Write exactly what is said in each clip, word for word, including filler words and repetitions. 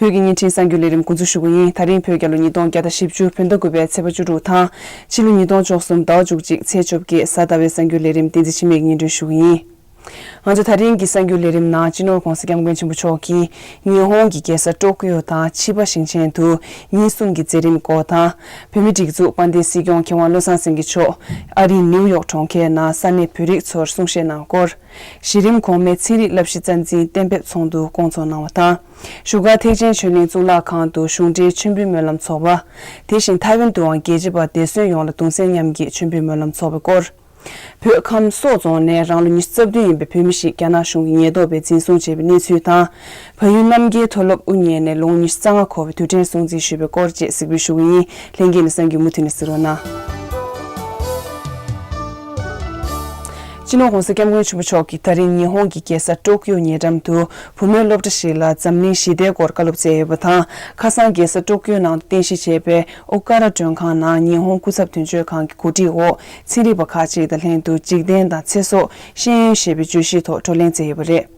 བོད་ཀྱི་བརྙན་འཕྲིན་གསར་འགྱུར་ལས་རིམ་འགོ་འཛུགས་ཞུ་གི་ཡིན། ད་རིང་བོད་རྒྱལ་ལོ་ཉིས་སྟོང་བརྒྱ་དང་བཞི་བཅུ་བོད་ཟླ་དགུ་པའི་ཚེས་པ་བཅུ་དྲུག་དང་། ཕྱི་ལོ་ཉིས་སྟོང་བཅུ་གསུམ་ཟླ་བ་བཅུ་གཅིག་ཚེས་བཅོ་བརྒྱད་གཟའ་ཟླ་བའི་གསར་འགྱུར་ལས་རིམ་བསྟན་འཛིན་འཆི་མེད་ཀྱིས་སྙན་སྒྲོན་ཞུ་གི་ཡིན། ང་ཚོ་ད་རིང་གི་གསར་འགྱུར་ལས་རིམ་ནང་སྤྱི་ནོར་༧གོང་ས་༧སྐྱབས་མགོན་ཆེན་པོ་མཆོག་གིས་ཉི་ཧོང་གི་རྒྱལ་ས་ཀྲོ་ཀིའོ་དང་ཕྱི་པ་ཞིང་ཆེན་དུ་ཉིན་གསུམ་གྱི་མཛད་རིམ་སྐོར་དང་། བོད་མིའི་སྒྲིག་འཛུགས་དཔལ་ལྡན་སྲིད་སྐྱོང་མཁས་དབང་བློ་བཟང་སེང་གེ་མཆོག་ཨ་རིའི་ནིའུ་ཡོག་གྲོང་ཁྱེར་ནང་ས་གནས་བོད་རིགས་ཚོར་གསུང་བཤད་གནང་སྐོར། གཞི་རིམ་གོང་མའི་ཚན་རིག་བསླབ་གཞི་རྩ་འཛིན་གཏན་འབེབས་ཚོགས་འདུ་བསྐོང་ཚོགས་གནང་བ་དང་། བཞུགས་སྒར་ཐེག་ཆེན་ཆོས་གླིང་གཙུག་ལག་ཁང་དུ་གཞུང་འབྲེལ་མཆོད་འབུལ་སྨོན་ལམ་ཚོགས་པ། དེ་བཞིན་ཐའེ་ཝན་དུའང་རྒྱལ་གཅེས་པ་འདས་གསོན་ཡོངས་ལ་གདུང་སེམས་མཉམ་སྐྱེད་མཆོད་འབུལ་སྨོན་ལམ་ཚོགས་པའི་སྐོར། བོད་ཁམས་སོག་རྫོང་ནས་རང་ལོ་ཉི་ཤུ་རྩ་བདུན་ཡིན་པའི་བོད་མི་ཞིག་རྒྱ་ནག་གཞུང་གི་ཉེན་རྟོག་པས་འཛིན་བཟུང་བྱས་པའི་གནས་ཚུལ་དང་། བལ་ཡུལ་རྣམ་རྒྱལ་མཐོ་སློབ་དབུ་བརྙེས་ནས་ལོ་ངོ་ཉི་ཤུ་རྩ་ལྔ་འཁོར་བའི་དུས་དྲན་སྲུང་བརྩི་ཞུས་པའི་སྐོར་བཅས་གཟིགས་འབུལ་ཞུ་གི་ཡིན། ལྷན་རྒྱས་ནས་གསར་འགྱུར་མུ་མཐུད་ནས་གཟིགས་རོགས་གནང་། སྤྱི་ནོར་༧གོང་ས་༧སྐྱབས་མགོན་ཆེན་པོ་མཆོག་གིས་ད་རིང་ཉི་ཧོང་གི་རྒྱལ་ས་ཀྲོ་ཀིའོ་ཉེ་འགྲམ་དུ་བུ་མོའི་སློབ་གྲྭ་ཞིག་ལ་འཛམ་གླིང་ཞི་བདེའི་སྐོར་བཀའ་སློབ་སྩལ་ཡོད་པ་དང་། ཁ་སང་རྒྱལ་ས་ཀྲོ་ཀིའོ་ནང་དུ་རྟེན་གཞི་བྱས་པའི་ཨོ་ཀ་ར་མགྲོན་ཁང་ནང་ཉི་ཧོང་སྐུ་ཚབ་དོན་གཅོད་ཁང་གི་གོ་སྒྲིག་འོག་ཚན་རིག་པ་ཁག་ཅིག་དང་ལྷན་དུ་འཇིག་རྟེན་དང་ཚེ་སྲོག་ཤེས་ཡོན་ཞེས་པའི་བརྗོད་གཞིའི་ཐོག་བགྲོ་གླེང་བསྩལ་ཡོད་པ་རེད།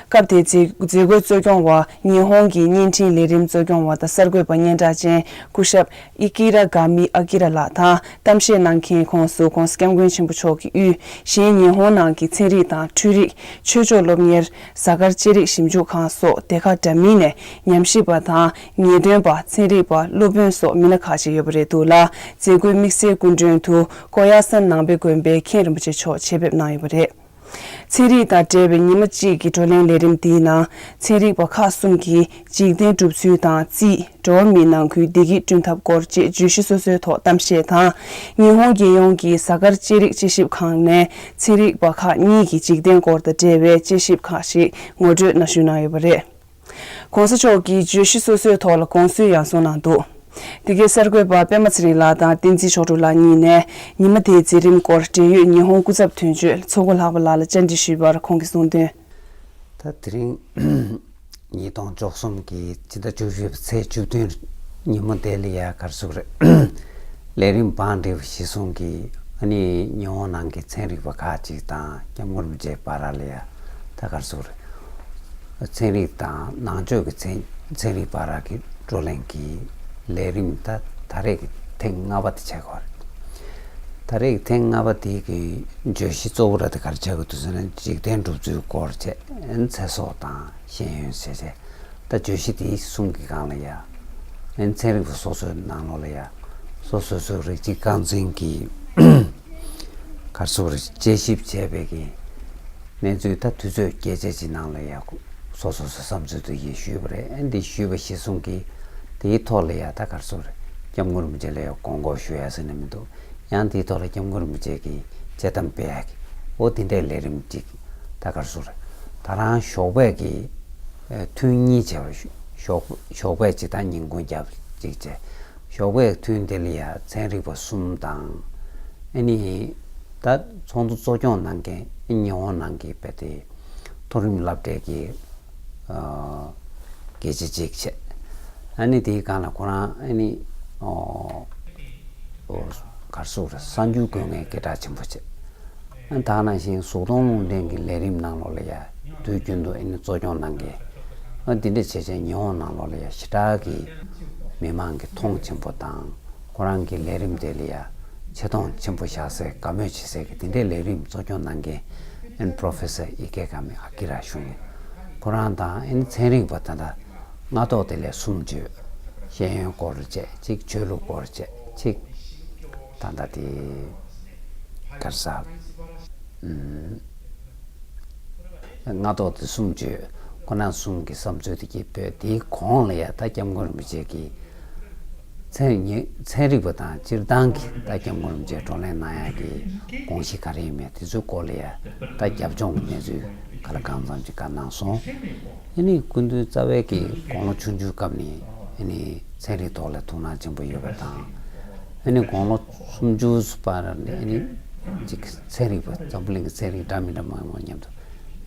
སྐབས་དེའི་མཛད་མཛད་སྒོའི་གཙོ་སྐྱོང་བ་ཉི་ཧོང་གི་བརྙན་འཕྲིན་ལས་རིམ་གཙོ་སྐྱོང་བ་དང་གསར་འགོད་པ་སྙན་གྲགས་ཅན་སྐུ་ཞབས་ཨི་ཀི་ར་གྷ་མི་ཨ་ཀི་ར་ལགས་དང་གཏམ་བཤད་གནང་མཁན་ཁོངས་སུ་༧གོང་ས་༧སྐྱབས་མགོན་ཆེན་པོ་མཆོག་གི་དབུས་གཞན་ཉི་ཧོང་ནང་གི་ཚན་རིག་དང་འཕྲུལ་རིག་ཆོས་ཕྱོགས་སློབ་གཉེར། གཟའ་སྐར་དཔྱད་རིག་ཞིབ་འཇུག་ཁང་སོགས་སྡེ་ཁག་འདྲ་མིན་ནས་ཉམས་ཞིབ་པ་དང་ངེས་སྟོན་པ། ཚན་རིག་པ། སློབ་དཔོན་སོགས་མི་སྣ་ཁག་ཅིག་ཡོད་པ་རེད་འདུག་ལ། མཛད་སྒོའི་དམིགས་བསལ་སྐུ་མགྲོན་དུ་ཀོ་ཡ་སན་ནང་པའི་དགོན་པའི་མཁན་རིན་པོ་ཆེ་མཆོག་ཆེད་ཕེབས་གནང་ཡོད་པ་རེད། ཚན་རིག་དང་འབྲེལ་བའི་ཉི་མ་གཅིག་གི་བགྲོ་གླེང་ལས་རིམ་འདིའི་ནང་ཚན་རིག་པ་ཁག་གསུམ་གྱིས་འཇིག་རྟེན་གྲུབ་ཚུལ་དང་རྩིས། འགྲོ་བ་མིའི་ནང་ཁུལ་བདེ་སྐྱིད་བསྐྲུན་ཐབས་སྐོར་བཅས་བརྗོད་གཞི་སོ་སོའི་ཐོག་གཏམ་བཤད་དང་། ཉི་ཧོང་རྒྱལ་ཡོངས་ཀྱི་གཟའ་སྐར་དཔྱད་རིག་དཔྱད་ཞིབ་ཁང་ནས་ཚན་རིག་པ་ཁག་གཉིས་ཀྱིས་འཇིག་རྟེན་སྐོར་དང་འབྲེལ་བའི་དཔྱད་ཞིབ་ཁག་ཞིག་ངོ་སྤྲོད་གནང་ཞུ་གནང་ཡོད་པ་རེད། ༸གོང་ས་མཆོག་གིས་བརྗོད་གཞི་སོ་སོའི་ཐོག་ལ་དགོངས་ཚུལ་ཡང་གསུངས་གནང་འདུག། འདི་གའི་གསར་འགོད་པ་པད་མ་ཚེ་རིང་ལགས་དང་བསྟན་འཛིན་མཆོག་སྤྲུལ་ལགས་གཉིས་ནས་ཉི་མ་དེའི་མཛད་རིམ་སྐོར་འབྲེལ་ཡོད་ཉི་ཧོང་སྐུ་ཚབ་དོན་གཅོད་མཚོ་སྒོ་ལྷག་པ་ལགས་ལ་བཅར་འདྲི་ཞུས་པར་ཁོང་གིས་གསུངས་དོན། ད་དེ་རིང་ཉིས་སྟོང་བཅུ་གསུམ་གྱི་ཕྱི་ཟླ་བཅུ་བཞི་པའི་ཚེས་བཅུ་བདུན་ཉིན་མོ་དེ་ལ་ཡ་ག་རེ་ཟེར་དགོས་རེད། ལས་རིམ་བང་སྒྲིག་པ་གཞིར་བཟུང་གིས་ཨ་ནི་ཉི་ཧོང་ནང་གི་ཚན་རིག་པ་ཁག་ཅིག་དང་སྐྱབས་མགོན་རིན་པོ་ཆེ་བར་ལ་ཡ་ད་ག་རེ་ཟེར་དགོས་རེད། ཚན་རིག་དང་ནང་ཆོས་ཀྱི་ཚན་ཚན་རིག་བར་གྱི་བགྲོ་གླེང་གི་ལས་རིམ་ད་ད་རེས་ཀྱི་ཐེངས་ལྔ་པ་དེ་བྱེད་དགོས་རེད། ད་རེས་ཀྱི་ཐེངས་ལྔ་པ་དེ་གི་བརྗོད་གཞི་གཙོ་བོ་ར་དེ་ག་རེ་བྱེད་དགོས་འདུག་ཟེར་ན་འཇིག་རྟེན་གྲུབ་ཚུལ་སྐོར་བྱས། ཚེ་སྲོག་དང་ཤེས་ཡོན་བྱས་བྱས། ད་བརྗོད་གཞི་དེ་གསུམ་གྱི་སྒང་ལ་ཡ། ཚན་རིག་པ་སོ་སོའི་ནང་ལོགས་ལ་ཡ། སོ་སོ་སོའི་རིགས་གཅིག་རྐང་འཛིན་གྱི་ག་རེ་ཟེར་དགོས་རེད། དཔྱད་ཞིབ་བྱས་པའི་གི་གནས་ཚུལ་ད་དུས་ཚོད་རྒྱས་བཅད་ཀྱི་ནང་ལ་ཡ། སོ་སོ་སོའི་བསམ་ཚུལ་དེ་ཡིས་ཞུས་པ་རེད། ཨ་ནི་འདི་ཞུས་པ་གཞིར་བཟུང་གིས་དེའི་ཐོག་ལ་ཡ་ད་ག་རེ་ཟེར་དགོས་རེད། སྐྱབས་མགོན་རིན་པོ་ཆེ་ལ་ཡ་དགོངས་སྐོར་ཞུ་ཡ་ཟེར་ནས་མི་འདུག། ཡང་དེའི་ཐོག་ལ་སྐྱབས་མགོན་རིན་པོ་ཆེ་གིས་དཔྱད་གཏམ་སྤེལ་ཡག་གི་འོ་དེ་འདྲའི་ལས་རིམ་ཅིག་ད་ག་རེ་ཟེར་དགོས་རེད། ད་རང་ཞོགས་པའི་གི་ཨེ་ཐུན་གཉིས་བྱས་པ། ཞོགས་ཞོགས་པའི་ཅིག་དང་ཉིན་གུང་རྒྱབ་ཅིག་བྱས། ཞོགས་པའི་ཐུན་དེ་ལ་ཡ་ཚན་རིག་པ་གསུམ་དང་། ཨ་ནི་ད་ཚོགས་འདུ་གཙོ་སྐྱོང་གནང་མཁན་ཉི་ཧོང་ནང་གི་དཔེ་དེ་མཐོ་རིམ་སློབ་གྲྭའི་གི་ཨ་དགེ་ཆེ་གཅིག་བྱས། ཨ་ནི་དེའི་སྒང་ལ་ཁོ་རང་ཨ་ནི་ཨོ་ཨོ་ག་རེ་ཟེར་དགོས་རེད། གསར་འགྱུར་འགོད་མཁན་སྐད་གྲགས་ཆེན་པོ་བྱས། ཨ་ནི་ད་ག་ནང་བཞིན་གཟུགས་མཐོང་རླུང་འཕྲིན་གྱི་ལས་རིམ་ནང་ལོགས་ལ་ཡ་དུས་རྒྱུན་དུ་ཨ་ནི་གཙོ་སྐྱོང་གནང་མཁན། ཨ་འདི་འདྲ་བྱས་བྱས་ཉི་ཧོང་ནང་ལོགས་ལ་ཡ་ཞེ་དྲག་གི་མི་མང་གི་མཐོང་ཆེན་པོ་དང་། ཁོ་རང་གི་ལས་རིམ་དེ་ལ་ཡ་ཆེ་མཐོང་ཆེན་པོ་བཞག་སའི་དགའ་མོས་བྱེད་སའི་གི་དེ་འདྲའི་ལས་རིམ་གཙོ་སྐྱོང་གནང་མཁན་ཨན་Professor Ikegami Akira ཞུ་མཁན། ཁོ་རང་དང་ཨན་ཚན་རིག་པ་ད་ལྟ་སྔ་ཐོག་དེ་ལས་གསུམ་བརྗོད། ཤེས་ཡོན་སྐོར་བྱས། གཅིག་ཆོས་ལུགས་སྐོར་བྱས། གཅིག་ད་ལྟ་དེ་ག་རེ་ཟེར། ཨུམ། སྔ་ཐོག་དེ་གསུམ་བརྗོད། ཁོ་རང་གསུམ་གྱི་བསམ་ཚུལ་དེ་གྱིས་བོད་དེའི་གོང་ལ་ཡ་ད་སྐྱབས་མགོན་རིན་པོ་ཆེ་གིས་ཚན་ཉི་ཚན་རིག་པ་དང་སྤྱིར་བཏང་གི་ད་སྐྱབས་མགོན་རིན་པོ་ཆེ་བགྲོ་གླེང་གནང་ཡག་གི་དགོངས་གཞི་ག་རེ་ཡིན་མིན་དེ་ཚོའི་སྐོར་ལ་ཡ་ད་རྒྱབ་ལྗོངས་ཀྱི་གནས་ཚུལ་ག་ལ་གང་འཚམ་ཅིག་བཀའ་གནང་སོང་། ཨ་ནི་སྐུ་མདུན་རྩ་བའི་གི་དགུང་ལོ་ཆུང་ཆུང་སྐབས་ནས་ཨ་ནི་ཚན་རིག་ཐོག་ལ་ཐུགས་སྣང་ཆེན་པོ་ཡོད་པ་དང་། ཨ་ནི་དགུང་ལོ་སུམ་ཅུ་བར་ནས་ཨ་ནི་ཅིག་ཚན་རིག་པ་འཛམ་བུ་གླིང་གི་ཚན་རིག་འདྲ་མི་འདྲ་མང་པོ་མཉམ་དུ་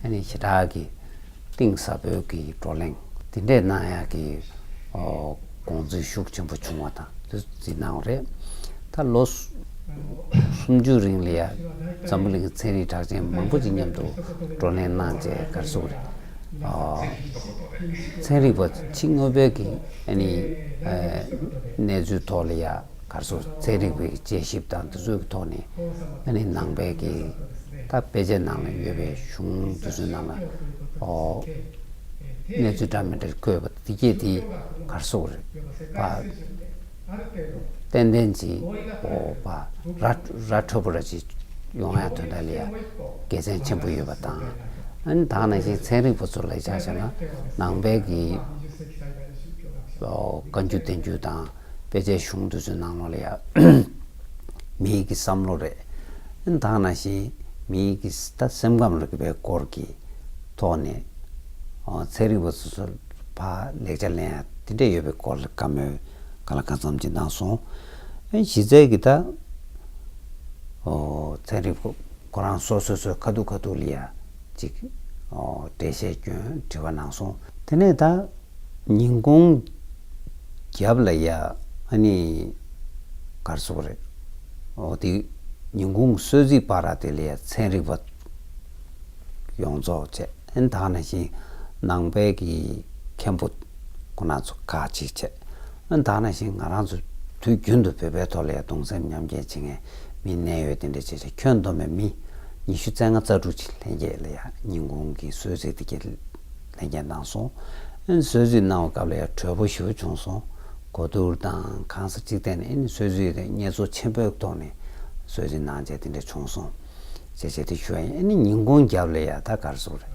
ཨ་ནི་ཞེ་དྲག་གི་གཏིང་ཟབ་པོའི་གི་བགྲོ་གླེང་དེ་འདྲས་གནང་ཡག་གི་ཨོ་དགོངས་ཚུལ་ཤུགས་ཆེན་པོ་བྱུང་བ་དང་དེ་ཚོ་གནང་བ་རེད། ད་ལོ་སུམ་ཅུ་རིང་ལ་ཡ་འཛམ་བུ་གླིང་གི་ཚན་རིག་གྲགས་ཅན་མང་པོ་ཅིག་མཉམ་དུ་བགྲོ་གླེང་གནང་བྱས་ག་རེ་ཟེར་དགོས་རེད། ཨ་ཚན་རིག་པ་ཕྱི་དངོས་པོའི་གི་ཨ་ནི་ཨ་གནས་ཚུལ་ཐོག་ལ་ཡ་གར་སོགས་ཚན་རིག་པའི་དཔྱད་ཞིབ་དང་དེ་ཚོའི་གི་ཐོག་ནས་ཨ་ནི་ནང་པའི་གི་ད་དཔེ་ཆའི་ནང་ལ་ཡོད་པའི་གཞུང་དེ་ཚོའི་ནང་ལ་ཨོ་གནས་ཚུལ་འདྲ་མི་འདྲ་བཀོད་པ་དེ་གྱད་དེ་གར་སོགས་རེད་པ། ཏན་ཏན་ཅིག་ཨོ་པ་ར་ར་འཕྲོད་པོ་ར་ཅིག་ཡོང་ཡ་དོན་དག་ལ་ཡ་དགེ་མཚན་ཆེན་པོ་ཡོད་པ་དང་། ཨ་ནི་ད་ག་ནང་བཞིན་ཚན་རིག་པ་ཚོ་ལ་ཆ་བཞག་ན་ནང་པའི་གི་ཨོ་བཀའ་འགྱུར་བསྟན་འགྱུར་དང་དཔེ་ཆའི་གཞུང་དེ་ཚོའི་ནང་ལོགས་ལ་ཡ་མིའི་གི་བསམ་བློ་རེད། ཨ་ནི་ད་ག་ནང་བཞིན་མིའི་གི་ད་སེམས་ཁམས་ལ་གི་པའི་སྐོར་གི་ཐོག་ནས་ཨོ་ཚན་རིག་པ་ཚོ་ཚོ་ཕ་ལེགས་ཆ་ལེན་ཡ་དེ་འདྲ་ཡོད་པའི་སྐོར་ལ་བཀའ་མོལ་ག་ལ་ག་ཙམ་ཅིག་གནང་སོང་། ཨ་ནི་གཞི་རྩའི་གི་ད་ཨོ་ཚན་རིག་པ་ཁོ་རང་སོ་སོ་སོའི་ཁ་ཐུག་ཁ་ཐུག་ལ་ཡ་ཅིག་ཨོ་འགྲེལ་བཤད་སྐྱོན་དྲི་བ་གནང་སོང་། དེ་ནས་ད་ཉིན་གུང་རྒྱབ་ལ་ཡ་ཨ་ནི་གར་སོགས་རེད། ཨོ་དེ་ཉིན་གུང་གསོལ་ཚིགས་པར་དེ་ལ་ཡ་ཚན་རིག་པ་ཡོངས་རྫོགས་བྱས། ཨ་ནི་ད་ག་ནང་བཞིན་ནང་པའི་གི་མཁན་པོ་ཁོ་ན་ཚོ་ཁག་ཅིག་བྱས། ཨ་ནི་ད་ག་ནང་བཞིན་ང་རང་ཚོ་དུས་རྒྱུན་དུ་བོད་པའི་ཐོག་ལ་ཡ་གདུང་སེམས་མཉམ་སྐྱེད་བྱེད་མཁན་མི་གནད་ཡོད་དེ་འདྲ་བྱས་བྱས་ཁྱོན་བསྡོམས་པའི་མི་ཉི་ཤུ་རྩ་ལྔ་རྩ་དྲུག་ཅིག་ལྷན་རྒྱས་ལ་ཡ་ཉིན་གུང་གི་གསོལ་ཚིགས་དེ་གྱད་ལྷན་རྒྱས་གནང་སོང་། ཨ་ནི་གསོལ་ཚིགས་གནང་བའི་སྐབས་ལ་ཡ་གྲོས་པོ་ཞེ་པོ་བྱུང་སོང་། གོ་བསྡུར་དང་གང་ས་གཅིག་ཐད་ནས་ཨ་ནི་གསོལ་ཚིགས་དེ་སྙན་སེང་ཆེན་པོའི་ཐོག་ནས་གསོལ་ཚིགས་གནང་བྱས་དེ་འདྲ་བྱུང་སོང་། བྱས་བྱས་དེ་ཞུ་བ་ཡིན། ཨ་ནི་ཉིན་གུང་རྒྱབ་ལ་ཡ་ད་གར་སོགས་རེད།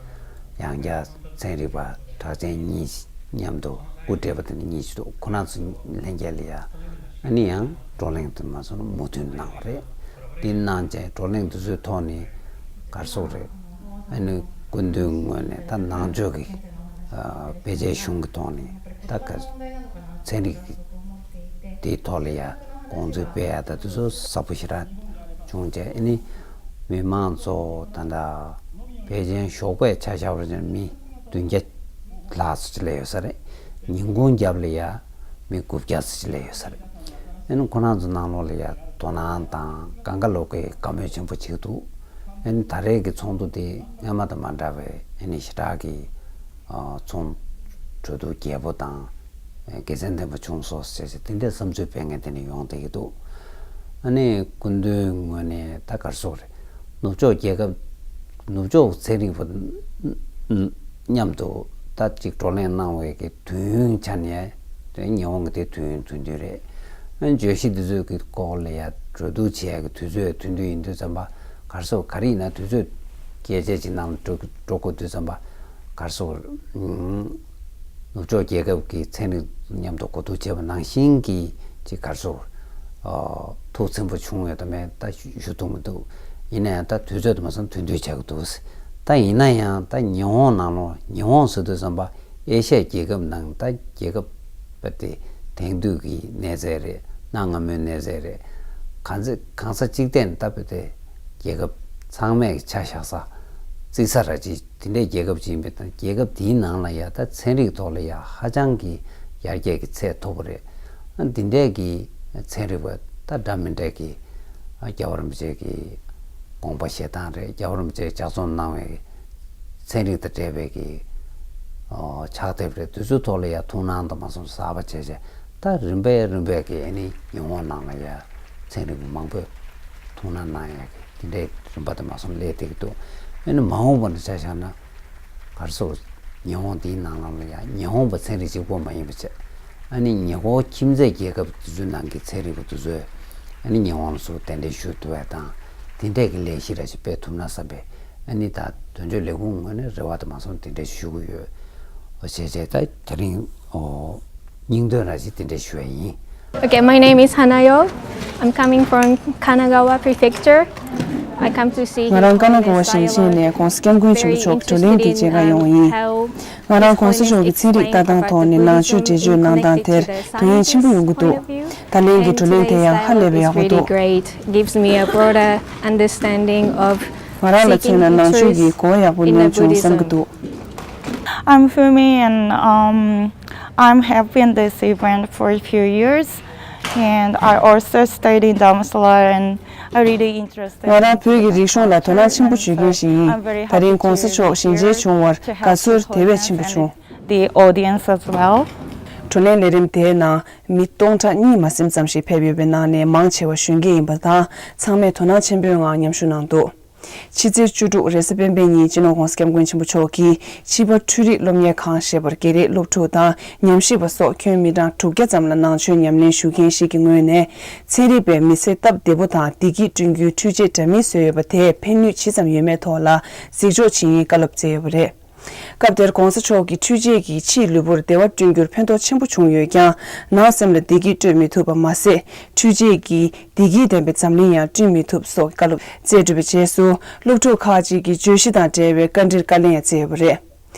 ཡང་བསྐྱར་ཚན་རིག་པ་གྲགས་ཅན་གཉིས་མཉམ་དུ་སྐུ་བགྲེས་པ་དེ་འདྲ་གཉིས་ཤིག་འདུག་ཁོ་རང་ཚོ་ལྷན་རྒྱས་ལ་ཡ་ཨ་ནི་ཡང་བགྲོ་གླེང་དུ་མ་སོང་མོས་མཐུན་གནང་བ་རེད། འདི་གནང་བྱས་བགྲོ་གླེང་དེ་ཚོའི་ཐོག་ནས་གར་སོགས་རེད། ཨ་ནི་སྐུ་མདུན་ངོས་ནས་ད་ནང་ཆོས་ཀྱི་ཨ་དཔེ་ཆའི་གཞུང་གི་ཐོག་ནས་ད་ག་ཚན་རིག་གི་དེའི་ཐོག་ལ་ཡ་དགོངས་ཚུལ་སྤེལ་ཡ་ད་དེ་ཚོ་ཟབ་པོ་ཞེ་དྲག་བྱུང་བྱས་ཨ་ནི་མི་མང་ཚོ་ད་ལྟ་ཕལ་ཆེར་ཞོགས་པའི་ཆ་བཞག་པ་ཅིག་མི་བདུན་བརྒྱ་ལྷག་ཙམ་ཅིག་སླེབས་ཡོད་ས་རེད། ཉིན་གུང་རྒྱབ་ལ་ཡ་མི་དགུ་བརྒྱ་ཙམ་ཅིག་སླེབས་ཡོད་ས་རེད། ཨ་ནི་ཁོ་རང་ཚོ་ནང་ལོགས་ལ་ཡ་དོ་སྣང་དང་གང་ག་ལོག་གི་བཀའ་མོལ་ཆེན་པོ་བྱེད་ཀྱི་འདུག་ཨ་ནི་ད་རེས་ཀྱི་ཚོགས་འདུ་དེ་སྔོན་མ་དང་མ་འདྲ་བའི་ཨ་ནི་ཞེ་དྲག་གི་ཨ་ཚོགས་གྲོས་བསྡུར་རྒྱས་པོ་དང་དགེ་མཚན་ལྡན་པ་བྱུང་སོང་ཟེར་ཟེར་དེ་འདྲའི་བསམ་ཚུལ་སྤེལ་མཁན་དེ་འདྲ་ཡོང་བསྡད་ཀྱི་འདུག་ཨ་ནི་སྐུ་མདུན་ངོས་ནས་ད་གར་སོགས་རེད། ནུབ་ཕྱོགས་རྒྱལ་ཁབ་ནུབ་ཕྱོགས་ཚན་རིག་པ་མཉམ་དུ་ད་ཅིག་བགྲོ་གླེང་གནང་བའི་གི་དུས་ཡུན་ཆ་ནས་དེ་ཉི་ཧོང་གི་དེ་དུས་ཡུན་ཚུན་དུས་རེད། ཨ་ནི་བརྗོད་གཞི་འདི་ཚོའི་གི་སྐོར་ལ་ཡ་གྲོས་བསྡུར་བྱེད་ཡ་གི་དུས་ཚོད་མཐུན་དུས་ཡིན་དུས་ཙམ་པ་གར་སོགས་ག་རེ་ཡིན་ན་དུས་ཚོད་རྒྱས་བྱས་ཅིག་ནང་ལ་འགྲོ་འགྲོ་དགོས་དུས་ཙམ་པ་གར་སོགས་ཨུམ། ནུབ་ཕྱོགས་རྒྱལ་ཁབ་ཀྱི་ཚན་རིག་མཉམ་དུ་གོ་བསྡུར་བྱས་པ་ནང་བཞིན་གྱི་ཅིག་གར་སོགས་ཨ་ཐུགས་ཚིམ་པོ་བྱུང་ཡོད་དམ་མེད་ད་ཞུ་ཞུ་ཐུབ་མི་འདུག་ཡིན་ན་ཡང་ད་དུས་ཚོད་དུ་མ་སོང་མཐུན་སྒྲིལ་བྱ་གི་འདུག་ད་ཡིན་ན་ཡང་ད་ཉི་ཧོང་ནང་ལོགས་ཉི་ཧོང་ཟེར་དུས་ཙམ་པ་ཨེ་ཤ་ཡའི་རྒྱལ་ཁབ་ནང་ད་རྒྱལ་ཁབ་པ་དེ་དེང་དུས་ཀྱི་གནས་ཚད་རེད། གནའ་སྔ་མོའི་གནས་ཚད་རེད། གང་ཚེ་གང་ས་གཅིག་བསྟན་ད་བོད་དེ་རྒྱལ་ཁབ་ཚང་མས་ཆ་བཞག་ས་བརྩི་ས་ར་ཅིག་དེ་འདྲའི་རྒྱལ་ཁབ་ཅིག་ཡིན་པའི་ཐང་རྒྱལ་ཁབ་དེའི་ནང་ལ་ཡ་ད་ཚན་རིག་ཐོག་ལ་ཡ་ཧ་ཅང་གི་ཡར་རྒྱས་ཀྱི་ཚད་མཐོ་པོ་རེད། ཨ་འདི་འདྲའི་གི་ཚན་རིག་པ་ད་འདྲ་མི་འདྲ་གི་ཨ་རྒྱལ་བ་རིན་པོ་ཆེ་གི་དགོངས་པ་བཞེས་སྟངས་རེད། རྒྱལ་བ་རིན་པོ་ཆེས་ལྗགས་རྩོམ་གནང་བའི་ཚན་རིག་དང་འབྲེལ་བའི་གི་ཨོ་ཕྱག་དེབ་རེད། དེ་ཚོའི་ཐོག་ལ་ཡ་ཐུགས་སྣང་དང་མ་སོང་གསར་པ་བྱས་བྱས་ད་རིམ་པས་རིམ་པས་ཀྱི་ཨ་ནི་ཉི་ཧོང་ནང་ལ་ཡ་ཚན་རིག་པ་མང་པོས་ཐུགས་སྣང་གནང་ཡ་གི་དེ་འདྲའི་རིམ་པ་དང་མ་སོང་སླེབས་བསྡད་ཀྱི་འདུག་ཨ་ནི་མ་འོངས་པ་ནས་ཆ་བཞག་ན་གར་སོགས་ཉི་ཧོང་དེའི་ནང་ལ་ཡ་ཉི་ཧོང་པ་ཚན་རིག་གཅིག་པོ་མ་ཡིན་པ་བྱས་ཨ་ནི་ཉེ་འཁོར་ཁྱིམ་མཚེས་རྒྱལ་ཁབ་དེ་ཚོའི་ནང་གི་ཚན་རིག་པ་དེ་ཚོས་ཨ་ནི་ཉི་ཧོང་ལ་སོགས་གདན་འདྲེན་ཞུ་ཐུབ་པ་དང་དེ་འདྲས་ཀྱི་ལས་གཞི་ར་ཞིག་སྤེལ་ཐུབ་ན་བསམ་པའི་ཨ་ནི་ད་དོན་གཅོད་ལས་ཁུངས་ངོས་ནས་རེ་བ་དང་མ་སོང་དེ་འདྲས་ཞུ་གི་ཡོད། འོ་བྱས་བྱས་ད་དེ་རིང་འོ་སྙིང་དོན་ར་ཞིག་དེ་འདྲས་ཞུ་བ་ཡིན། Okay, my name is Hana Yo. I'm coming from Kanagawa Prefecture. I come to see ང་རང་ཀ་ན་ག་བ་ཞིང་ཆེན་ནས་༸གོང་ས་༸སྐྱབས་མགོན་ཆེན་པོ་མཆོག་བགྲོ་གླེང་དེ་མཇལ་ག་ཡོང་བ་ཡིན། ང་རང་༸གོང་ས་མཆོག་གི་ཚན་རིག་ལྟ་སྟངས་ཐོག་ནས་ནང་ཆོས་འགྲེལ་བརྗོད་གནང་སྟངས་དེར་དོ་དབྱིངས་ཆེན་པོ་ཡོང་གི་འདུག་ད་ལན་གྱི་བགྲོ་གླེང་དེ་ཡང་ཧ་ལས་པའི་ཡག་པོ་འདུག Great. Gives me a broader understanding of ང་རང་ལ་མཚོན་ན་ནང་ཆོས་ཀྱི་གོ་བ་ཡག་པོ་ལོན་བྱུང་བསམ་གྱི་འདུག I'm Fumi and um, I'm have been this event for a few years and I also study Dharamsala and I really interested. ང་རང་བོད་ཀྱི་རིག་གཞུང་ལ་དོ་སྣང་ཆེན་པོ་བྱེད་མཁན་ཞིག་ཡིན། I'm very happy to be here to talk to the audience as well. དེ་རིང་༸གོང་ས་མཆོག་ཞལ་མཇལ་བྱུང་བར་དགའ་ཚོར་དེ་བས་ཆེན་པོ་བྱུང་། The audience as well. བགྲོ་གླེང་ལས་རིམ་དེའི་ནང་མི་སྟོང་ཕྲག་གཉིས་མ་ཟིན་ཙམ་ཞིག་ཕེབས་ཡོད་པའི་ནང་ནས་མང་ཆེ་བ་གཞོན་སྐྱེས་ཡིན་པ་དང་། ཚང་མས་དོ་སྣང་ཆེན་པོའི་ངང་མཉམ་ཞུགས་གནང་འདུག་ཕྱི་ཚེས་བཅུ་དྲུག་རེས་གཟའ་སྤེན་པའི་ཉིན་སྤྱི་ནོར་༸གོང་ས་༸སྐྱབས་མགོན་ཆེན་པོ་མཆོག་གིས་ཕྱི་པག་འཕྲུལ་རིག་སློབ་གཉེར་ཁང་ཞེས་པར་རྒྱ་རིགས་སློབ་ཕྲུག་དང་ཉམས་ཞིབ་པ་སོགས་ཁྱོན་མི་གྲངས་དྲུག་བརྒྱ་ཙམ་ལ་ནང་ཆོས་ཉམས་ལེན་ཞུ་མཁན་ཞིག་གི་ངོས་ནས། ཚན་རིག་པས་མི་ཚེ་སྟབས་བདེ་པོ་དང་བདེ་སྐྱིད་བསྐྲུན་རྒྱུའི་འཕྲུལ་ཆས་འདྲ་མིན་བཟོས་ཡོད་པ་དེས་ཕན་ནུས་ཇི་ཙམ་ཡོད་མེད་ཐོག་ལ་གཟིགས་ཕྱོགས་ཇི་ཡིན་བཀའ་སློབ་སྩལ་ཡོད་པ་རེད། སྐབས་དེར་༸གོང་ས་མཆོག་གིས་འཕྲུལ་ཆས་ཀྱིས་ཕྱིའི་ལུས་པོར་བདེ་བ་བསྐྲུན་རྒྱུར་ཕན་ཐོགས་ཆེན་པོ་བྱུང་ཡོད་ཀྱང་། ནང་སེམས་ལ་བདེ་སྐྱིད་སྤྲོད་མི་ཐུབ་པ་མ་ཟད། འཕྲུལ་ཆས་ཀྱིས་བདེ་སྐྱིད་ལྡན་པའི་འཛམ་གླིང་ཡང་བསྐྲུན་མི་ཐུབ་སོགས་ཀྱི་བཀའ་སློབ་སྩལ་གྲུབ་པའི་རྗེས་སུ། སློབ་ཕྲུག་ཁག་ཅིག་གིས་བརྗོད་གཞི་དང་འབྲེལ་བའི་བཀའ་འདྲིར་བཀའ་ལན་ཡང་སྩལ་ཡོད་པ་རེད།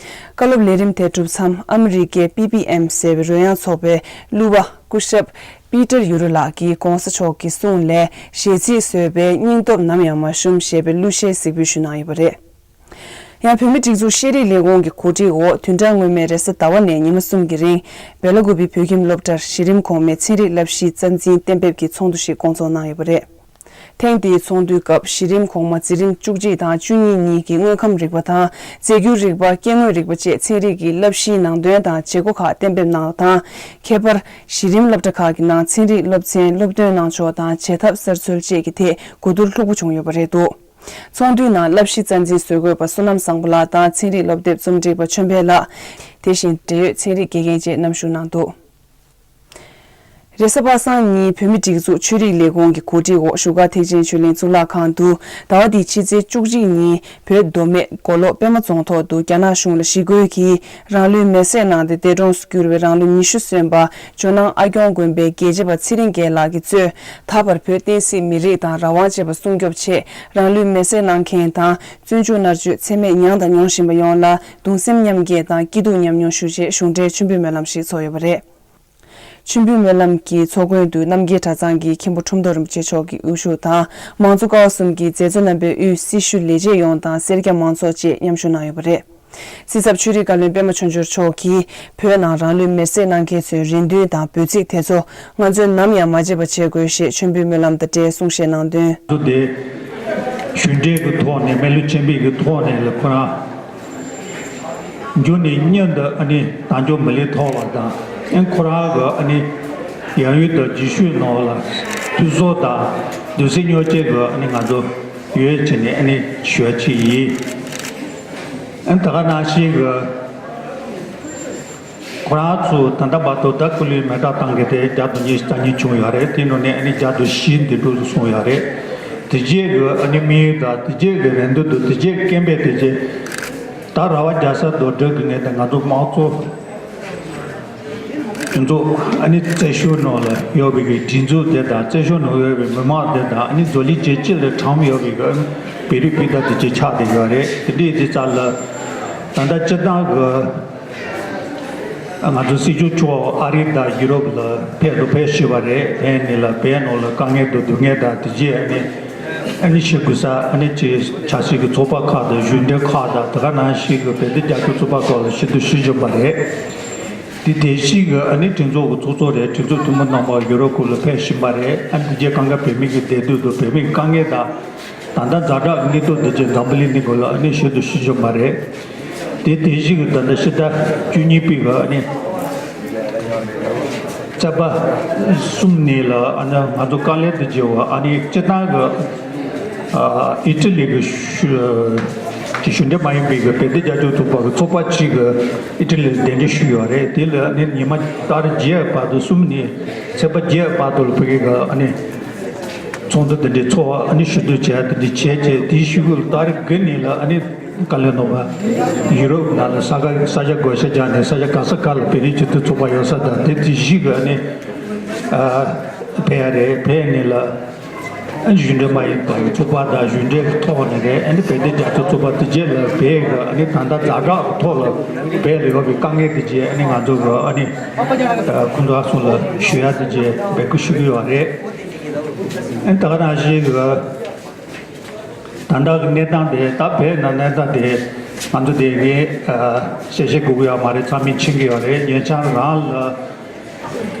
བཀའ་སློབ་ལས་རིམ་དེ་གྲུབ་མཚམས། ཨ་མི་རི་ཀའི་པི་པི་ཨེམ་ཟེར་བའི་རོལ་དབྱངས་ཚོགས་པའི་གླུ་བ་སྐུ་ཞབས་པི་ཏར་ཡུ་རུ་ལགས་ཀྱིས་༸གོང་ས་མཆོག་གི་གསུང་ལས་གཞས་ཚིག་བཟོས་པའི་སྙིང་སྟོབས་ནམ་ཡང་མ་ཞུམ་ཞེས་པའི་གླུ་གཞས་གཟིགས་འབུལ་ཞུས་གནང་ཡོད་པ་རེད། ཡང་བོད་མིའི་སྒྲིག་འཛུགས་ཤེས་རིག་ལས་ཁུངས་ཀྱི་གོ་སྒྲིག་འོག་བདུན་ཕྲག་སྔོན་མའི་རེས་གཟའ་ཟླ་བ་ནས་ཉི་མ་གསུམ་གྱི་རིང་། སྦེ་ལ་ཀུ་པི་བོད་ཁྱིམ་སློབ་གྲྭར་གཞི་རིམ་གོང་མའི་ཚན་རིག་བསླབ་གཞིའི་རྩ་འཛིན་གཏན་འབེབས་ཀྱི་ཚོགས་འདུ་ཞིག་བསྐོང་ཚོགས་གནང་ཡོད་པ་རེད། ཐེངས་འདིའི་ཚོགས་འདུའི་སྐབས་གཞི་རིམ་གོང་མ་འཛིན་རིམ་བཅུ་གཅིག་དང་བཅུ་གཉིས་གཉིས་ཀྱི་དངོས་ཁམས་རིག་པ་དང་རྫས་འགྱུར་རིག་པ། སྐྱེ་དངོས་རིག་པ་བཅས་ཚན་རིག་གི་བསླབ་གཞིའི་ནང་དོན་དང་བྱེད་སྒོ་ཁག་གཏན་འབེབས་གནང་བ་དང་། ཁྱད་པར་གཞི་རིམ་སློབ་གྲྭ་ཁག་གི་ནང་ཚན་རིག་སློབ་ཚན་སློབ་སྟོན་གནང་ཕྱོགས་དང་བྱེད་ཐབས་གསར་འཚོལ་བཅས་ཀྱི་ཐད་གོ་བསྡུར་ལྷུག་པོ་བྱུང་ཡོད་པ་རེད་འདུག་ཚོགས་འདུའི་ནང་བསླབ་གཞི་རྩ་འཛིན་བཟོ་བཀོད་པ་བསོད་ནམས་བཟང་པོ་ལགས་དང་ཚན་རིག་སློབ་དེབ་རྩོམ་སྒྲིག་པ་ཆོས་འཕེལ་ལགས། དེ་བཞིན་འབྲེལ་ཡོད་ཚན་རིག་དགེ་རྒན་བཅས་མཉམ་ཞུགས་གནང་འདུག་རེས་གཟའ་པ་སངས་ཉིན་བོད་མིའི་སྒྲིག་འཛུགས་ཆོས་རིག་ལས་ཁུངས་ཀྱི་གོ་སྒྲིག་འོག་བཞུགས་སྒར་ཐེག་ཆེན་ཆོས་གླིང་གཙུག་ལག་ཁང་དུ་ཟླ་བ་འདིའི་ཕྱི་ཚེས་བཅུ་གཅིག་ཉིན་བོད་མདོ་སྨད་མགོ་ལོག་པད་མ་རྫོང་ཐོག་ཏུ་རྒྱ་ནག་གཞུང་ལ་ཞི་རྒོལ་གྱིས་རང་ལུས་མེར་སྲེག་གནང་སྟེ་འདས་གྲོངས་སུ་གྱུར་བའི་རང་ལོ་ཉི་ཤུ་སོན་པ་ཇོ་ནང་ཨ་སྐྱོང་དགོན་པའི་དགེ་བྱེད་པ་ཚེ་རིང་རྒྱལ་ལགས་ཀྱིས་གཙོས་ད་བར་བོད་བསྟན་སྲིད་མི་རིགས་དང་རང་དབང་བཅས་པ་སྲུང་སྐྱོབ་ཆེད་རང་ལུས་མེར་སྲེག་གནང་མཁན་དང་། བཙོན་འཇུག་མནར་གཅོད་ཚད་མེད་མྱངས་དང་མྱོང་བཞིན་པ་ཡོངས་ལ་གདུང་སེམས་མཉམ་སྐྱེད་དང་སྐྱིད་སྡུག་མཉམ་མྱོང་ཞུ་ཆེད་གཞུང་འབྲེལ་མཆོད་འབུལ་སྨོན་ལམ་ཞིག་ཚོགས་ཡོད་པ་རེད། མཆོད་འབུལ་སྨོན་ལམ་གྱི་ཚོགས་མགོན་དུ་རྣམ་རྒྱལ་གྲྭ་ཚང་གི་མཁན་པོ་ཁྲོམ་སྡོང་རིན་པོ་ཆེ་མཆོག་གི་དབུ་བཞུགས་དང་། མང་གཙོ་ཀ་བ་གསུམ་གྱི་མཛད་གཙོ་རྣམ་པས་དབུས་སྲི་ཞུ་ལས་བྱེད་ཡོངས་དང་སེར་སྐྱ་མང་ཚོགས་བཅས་མཉམ་ཞུགས་གནང་ཡོད་པ་རེད། སྲིད་ཚབ་ཆོས་རིག་བཀའ་བློན་པད་མ་ཆོས་འབྱོར་མཆོག་གིས་བོད་ནང་རང་ལུས་མེར་སྲེག་གནང་མཁན་ཚོའི་རེ་འདུན་དང་འབོད་ཚིག་དེ་ཚོ་ང་ཚོས་ནམ་ཡང་མ་བརྗེད་པ་བྱེད་དགོས་ཞེས་མཆོད་འབུལ་སྨོན་ལམ་དང་འབྲེལ་གསུང་བཤད་གནང་དོན། དེ་གཞུང་འབྲེལ་གྱི་ཐོག་ནས་སྨོན་ལམ་ཆེན་པོའི་གི་ཐོག་ནས་ལ་ཁོ་རང་མཇུག་ནས་མཉམ་དུ་ཨ་ནི་དལ་འབྱོར་མི་ལུས་ཐོབ་པ་དང་། ཨ་ཁོ་རང་གི་ཨ་ནི་ཡང་ཡུལ་དུ་རྗེས་ཤུལ་ནང་ལ་དུས་ཚོད་དང་དུས་ཚོད་ཉོ་ཆེད་གི་ཨ་ནི་ང་ཚོ་ཡོད་ཅེས་ནས་ཨ་ནི་ཞུ་ཡ་ཅིག་ཡིན། ཨ་ད་ག་ནང་བཞིན་གི་ཁོ་རང་ཚོ་ད་ལྟ་བར་དུ་ད་སྐུ་ལུས་མེ་སྲེག་བཏང་གི་དེ་བརྒྱ་དང་ཉི་ཤུ་རྩ་གཉིས་བྱུང་ཡོད་རེད། དེ་ནང་ནས་ཨ་ནི་བརྒྱ་དང་བཞི་འདས་གྲོངས་སུ་སོང་ཡོད་རེད། དེ་རྗེས་གི་ཨ་ནི་དམིགས་ཡུལ་དང་དེ་རྗེས་གི་རེ་འདུན་དང་དེ་རྗེས་སྐད་འབོད་དེ་རྗེས་ད་ར་བ་རྒྱལ་ས་རྡོ་གྲུབ་གི་ངས་ད་ང་ཚོ་དམངས་གཙོ་དེ་ཚོ་ཨ་ནི་བཙན་བྱོལ་ནང་ལ་ཡོད་པའི་གི་སྒྲིག་འཛུགས་དེ་དང་བཙན་བྱོལ་ནང་ཡོད་པའི་མི་མང་དེ་དང་ཨ་ནི་བཟོ་ལས་ཅན་སྤྱི་ལ་གྲམ་ཡོད་པའི་གི་ཨ་ནི་བོད་རིགས་སྤུན་ཟླ་དེ་ཚོ་ཆགས་བསྡད་ཡོད་རེད། དེ་འདྲའི་དེ་རྩ་ལ་ད་ལྟ་སྤྱིར་བཏང་གི་ང་ཚོ་སྲིད་སྐྱོང་མཆོག་ཨ་རི་དང་ཡུ་རོབ་ལ་ཕེབས་དང་ཕེབས་བཞིན་པ་རེད། ཕེབས་ནས་ལ་བོད་ནང་ལ་དཀའ་ངལ་དང་སྡུག་བསྔལ་དང་དེ་རྗེས་ཨ་ནི་ཨ་ནི་ཞི་རྒོལ་ས་ཨ་ནི་ཅིག་ཆབ་སྲིད་ཀྱི་ཚོགས་པ་ཁག་དང་གཞུང་འབྲེལ་ཁག་དང་དེ་ག་ནང་བཞིན་གྱི་བོད་དོན་རྒྱབ་སྐྱོར་ཚོགས་པ་ཁག་ལ་ཞུ་གཏུག་ཞུ་བཞིན་པ་རེད། དེ་དེ་བཞིན་གྱི་ཨ་ནི་གྲོས་ཚོགས་ཀྱི་ཚོགས་གཙོ་རེད། གྲོས་ཚོགས་འཐུས་མི་རྣམ་པ་ཡུ་རོབ་ཁུལ་ལ་ཕེབས་བཞིན་པ་རེད། ཨ་ནི་དེ་རྗེས་གང་ག་བོད་མི་གི་བདེ་སྡུག་དང་བོད་མི་གི་དཀའ་ངལ་དང་། ད་ལྟ་ཛ་དྲག་གི་དངོས་ཐོག་འདི་རྗེས་འཛམ་བུ་གླིང་འདི་གོ་ལ་ཨ་ནི་ཞུ་གཏུག་ཞུ་བཞིན་པ་རེད། དེ་དེ་བཞིན་གྱི་ད་ལྟ་ཕྱི་ཟླ་བཅུ་གཉིས་པའི་གི་ཨ་ནི་ཚེས་པ་གསུམ་ནས་ལ་ཨ་ནི་ང་ཚོ་དཀའ་ལས་འདི་རྗེས་བ་ཨ་ནི་སྤྱིར་བཏང་གི་ཨ་ཨི་ཊ་ལི་གི་གཞུང་འབྲེལ་མ་ཡིན་པའི་གི་བོད་དོན་རྒྱབ་སྐྱོར་ཚོགས་པ་གི་ཚོགས་པ་གཅིག་གི་ཨི་ཊ་ལི་ལ་གདན་འདྲེན་ཞུས་ཡོད་རེད། དེ་ལ་ཨ་ནི་ཉི་མ་ཏ་རིག་བརྒྱད་བར་དུ་གསུམ་ནས་ཚེས་པ་བརྒྱད་བར་དུ་ལ་བོད་ཀྱི་གི་ཨ་ནི། ཚོགས་འདུ་དེ་འདྲའི་ཚོགས་ཨ་ནི་ཞུ་གཏུག་བྱས་དེ་འདྲའི་བྱས་རྗེས་དེའི་གཞུག་གུ་ལ་ཏ་རིག་དགུ་ནས་ལ་ཨ་ནི་བཀའ་བློན་ནོར་བ་ཡུ་རོབ་ནང་ལ་ས་ག་ས་ཆ་བགོ་བཤའ་རྒྱག་ནས་ས་ཆ་ག་ས་ག་ལ་བོད་རིགས་སྤྱི་མཐུན་ཚོགས་པ་ཡོད་ས་དང་དེ་དེ་གཞུག་གུ་ཨ་ནི་ཨ་ཕེབས་ཡ་རེད། ཕེབས་ནས་ལ་ཨ་ནི་གཞུང་འབྲེལ་མ་ཡིན་པའི་ཚོགས་པ་དང་གཞུང་འབྲེལ་གྱི་ཐོག་ནས་རེད། ཨ་ནི་བོད་དོན་རྒྱབ་སྐྱོར་ཚོགས་པ་དེ་རྗེས་ལ་བོད་ཀྱི་ཨ་ནི་ད་ལྟ་ཛ་དྲག་གི་ཐོག་ལ་བོད་ལ་ཡོད་པའི་དཀའ་ངལ་དེ་རྗེས་ཨ་ནི་ང་ཚོ་གི་ཨ་ནི་ཁོང་ཚོ་ཨ་སོང་ལ་ཞུ་ཡ་དེ་རྗེས་འབོད་སྐུལ་ཞུ་གི་ཡོད་རེད། ཨ་ནི་ད་ག་ནང་བཞིན་གྱི་ད་ལྟ་གི་གནས་སྟངས་དེ་ད་བོད་ནང་གནས་སྟངས་དེ་ང་ཚོ་དེ་ངས་ཨ་བཤད་བཤད་དགོས་ཀྱི་ཡོད་མ་རེད། ཚང་མས་མཁྱེན་གྱི་ཡོད་རེད། ཉེ་ཆར་རང་ལ་